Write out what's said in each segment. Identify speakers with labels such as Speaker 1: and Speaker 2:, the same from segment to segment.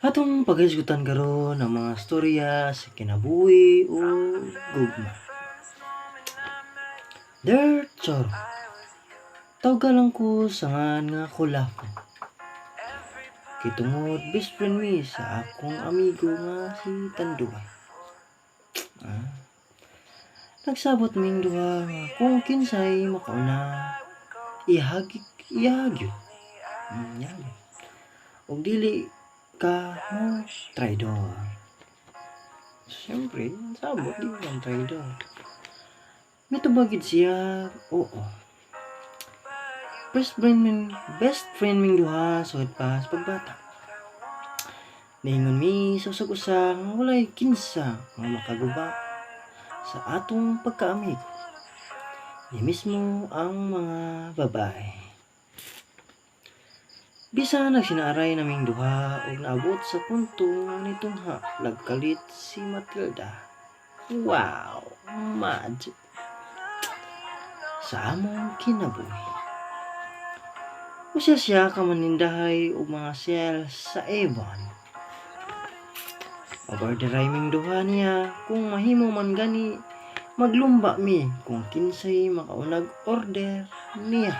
Speaker 1: Atong paghisgutan karon ang mga storya sa kinabuhi o gugma. Dear Choro, tawga lang ko sa ngan nga Kulafo. Kay tungod best friend mi sa akong amigo nga si Tanduay. Nagsabot ming duha nga kung kinsay makauna ihagik ihagyod. Ihagyo. Og dili ka mo traidor. Siyempre, sabot di ka traidor. Mitubag gid siya, oo. Best friend ming duha sugod pa sa pagbata. Niingon mi sa usag-usa nga walay kinsa nga makaguba sa atong pagkaamigo. Ni mismo ang mga babae. Bisan nagsinaaray naming duha ug naabot sa punto nga nitungha nagkalit si Matilda. Wow, magic. Sa among kinabuhi. Usa siya ka manindahay og mga sales sa Avon. Mag-order ming duha niya kung mahimo man gani maglumba mi kung kinsay makaunag order niya.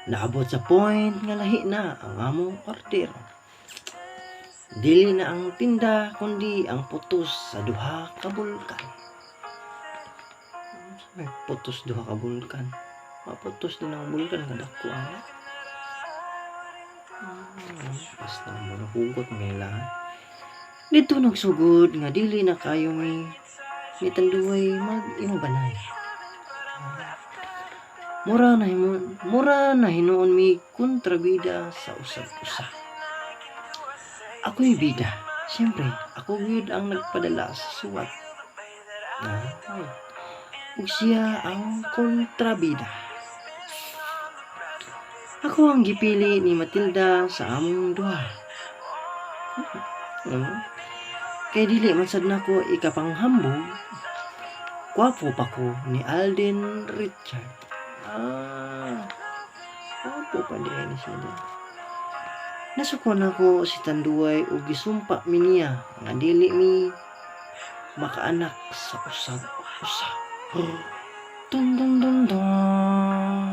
Speaker 1: Naabot sa point nga lahi na ang among order. Dili na ang tinda kundi ang putos sa duha ka bulkan. May putos duha ka bulkan. Maputos din ang bulkan nga dako ang basta mo nahugot mga ilahan. Dito nagsugod nga dili na kayo mi ni Tanduay mag-inubanay. Mura na hinuon mi kontrabida sa usag-usa. Ako'y bida. Siyempre, ako gyud ang nagpadala sa suwat. Ug siya ang kontrabida. Ako ang gipili ni Matilda sa among duha. Kay dili man sad nako ikapanghambog. Gwapo pa ko ni Alden Richard. Gwapo pa di ni siya din. Nasuko nako si Tanduay ug gisumpa mi niya nga dili mi makaanak sa usag usa. Dun dun dun dun.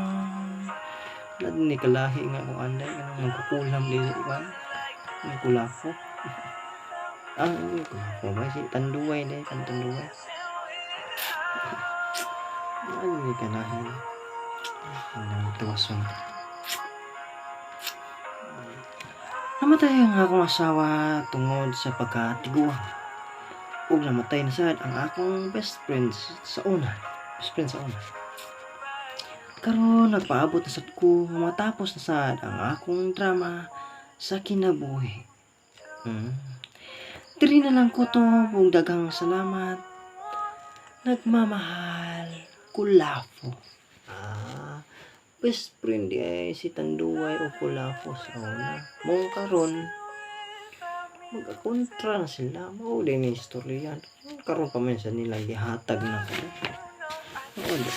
Speaker 1: Wala ni kalahi nga kung anday kanang magkukulam dili kan. Ang kulafo. Kulafo ba si Tanduay dai kan Tanduay. Ano ni kalahi? Ang tuwason. Namatay ang akong asawa tungod sa pagkatiguang. Ug namatay na sad ang akong best friend sa una. Best friend sa una. Karon nagpaabot na sad ko nga matapos na sad ang akong drama sa kinabuhi. Diri na lang ko to ug daghang salamat. Nagmamahal, Kulafo. Best friend di ay si Tanduay o Kulafo sa una. Mong karon magkakontra na sila. Mao din ni istorya. Karon pa man sa nila gihatag na ko. Oo, di.